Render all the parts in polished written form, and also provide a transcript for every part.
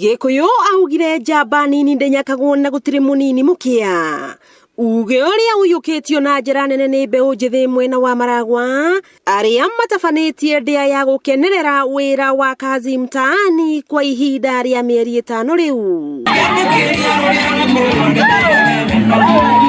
Gĩkũyũ augire njamba nini ndĩnyakagwo na gũtirĩ mũnini mũkĩa. Uge ũrĩa ũiyũkĩtio na njĩra nene nĩ mbeũ njĩthĩ mwena wa Maragwa arĩa matabanĩtie ndĩa ya gũkenerera wĩra wa Kazi Mtaani kwa ihinda rĩa mĩeri 5 rĩu.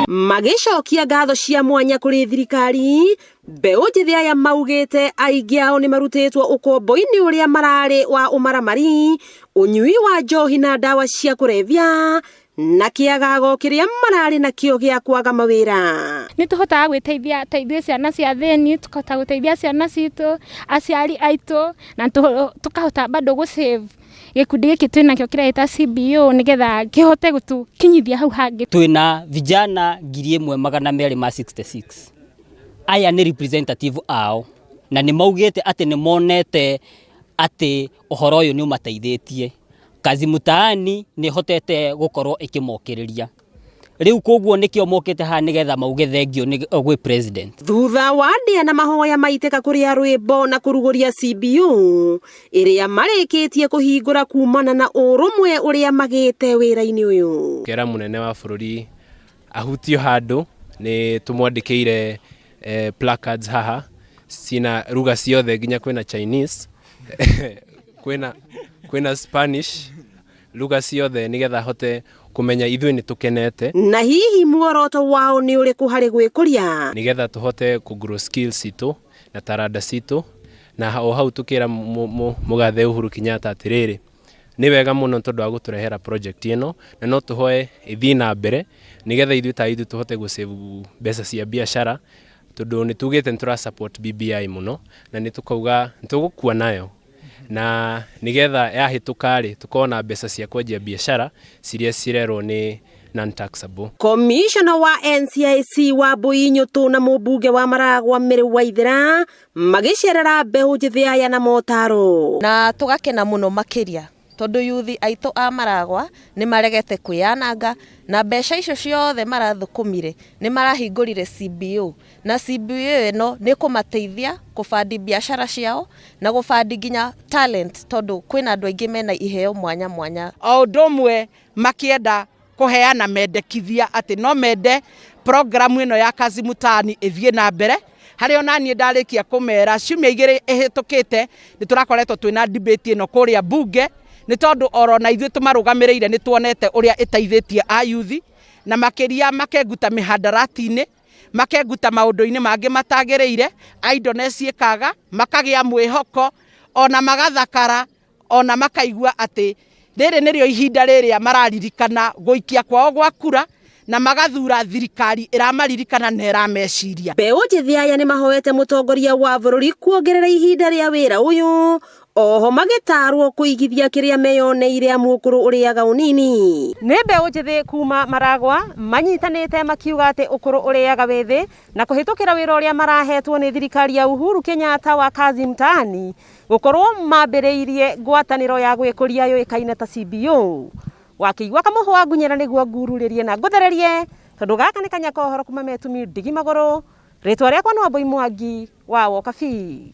Magĩcokia ngatho cia mwanya kũrĩ thirikari, mbeũ njĩthĩ aya maugĩte aingĩ ao nĩ marutĩtwo ũkombo-inĩ ũrĩa mararĩ wa ũmaramari, ũnyui wa njohi na ndawa cia kũrebia, na kĩagago kĩrĩa mararĩ nakĩo gĩa kwaga mawĩra. Nĩ tũhotaga gwĩteithia ta ithuĩ ciana cia athĩni, tũkahota gũteithia ciana citũ, aciari aitũ, na tũkahota bado gũ save gĩkundi gĩkĩ twĩnakĩo kĩreĩta CBO nĩgetha kĩhote gũtũkinyithia hau hangĩ. Twĩna vijana 1266. Aya nĩ representative ao na nĩ maugĩte atĩ nĩ monete atĩ ũhoro ũyũ nĩ ũmateithĩtie. Kazi Mtaani nĩ ĩhotete gũkorwo ĩkĩmokĩrĩria. Rĩu koguo nĩkĩo mokĩte haha nĩgetha mauge thengio nĩ gwĩ president. Thutha wa ndĩa na mahoya maitĩka kũrĩa rwĩmbo na kũrugũria CBO ĩrĩa marĩkĩtie kũhingũra kumana na ũrũmwe ũrĩa magĩte wĩra-inĩ ũyũ. Kera mũnene wa bũrũri ahutio handũ nĩ tũmwandĩkĩire placards haha cina lugha ciothe nginya kwĩna Chinese kwĩna Spanish lugha ciothe nĩgetha ahote kũmenya ithuĩ nĩ tũkenete. Na hihi muoroto wao nĩ ũrĩkũ harĩ gwĩkũria? Nĩgetha tũhote kũ grow skills citũ na taranda citũ na o hau tũkĩra mũgathe Uhuru Kenyatta atĩrĩrĩ nĩ wega mũno tondũ wa gũtũrehera project ĩno na no tũhoe ĩthiĩ na mbere nĩgetha ithuĩ ta ithuĩ tũhote gũ save mbeca cia biacara tondũ nĩ tugĩte nĩ tũra support BBI mũno na nĩ tũkauga nĩ tũgũkua nayo na nĩgetha yahĩtũka rĩ tũkorwo na mbeca cia kwanjia biacara ciria cirerwo nĩ non-taxable. Komishona wa NCIC wa Mbuinyutu na mũmbunge wa Maragwa Mary Waithera magĩcerera mbeũ njĩthĩ aya na motaro. Na tũgakena mũno makĩria tondũ yuthi aitũ a Maragwa nĩ maregete kwĩyananga na mbeca icio ciothe marathũkũmire nĩ marahingũrire CBO na CBO ĩno nĩ kũmateithia kũbandi biacara ciao na gũbandi nginya talent tondũ kwĩna andũ aingĩ mena iheo mwanya mwanya. O ũndũ ũmwe makĩenda kũheana mendekithia atĩ no mende programu ĩno ya Kazi Mtaani ĩthiĩ na mbere harĩa ona niĩ ndarĩkia kũmera ciumia 2 ĩhĩtũkĩte nĩ tũrakoretwo twĩna debate ĩno kũrĩa bunge nĩ tondũ oro na ithuĩ tũmarũgamĩrĩire nĩ tuonete ũrĩa ĩteithĩtie ayuthi na makĩria makenguta mĩhandarati-inĩ makenguta maũndũ-inĩ mangĩ matagĩrĩire idleness ĩkaga makagĩa mwĩhoko ona magathakara ona makaigua atĩ rĩrĩ nĩrĩo ihinda rĩrĩa mararirikana gũikia kwao gwa kura na magathura thirikari ĩramaririkana na ĩrameciria. Mbeũ njĩthĩ aya nĩ mahoete mũtongoria wa bũrũri kuongerera ihinda rĩa wĩra ũyũ oho magĩtarwo kũigithia kĩrĩa meyoneire amu ũkũrũ ũrĩaga ũnini. Nĩ mbeũ njĩthĩ kuma Maragwa manyitanĩte makiuga atĩ ũkũrũ ũrĩaga wĩthĩ na kũhĩtũkĩra wĩra ũrĩa marahetwo nĩ thirikari ya Uhuru Kenyatta wa Kazi Mtaani gũkorwo mambĩrĩirie ngwatanĩro ya gwĩkũria yũĩkaine ta CBO. Wakĩigua kamũhwa ngunyĩra nĩguo ngururĩrie na ngũthererie tondũ gaka nĩ kanya ka ũhoro kuma metumi ndigi magũrũ. Rĩtwa rĩakwa nĩ Wambui Mwangi wa Wokabi.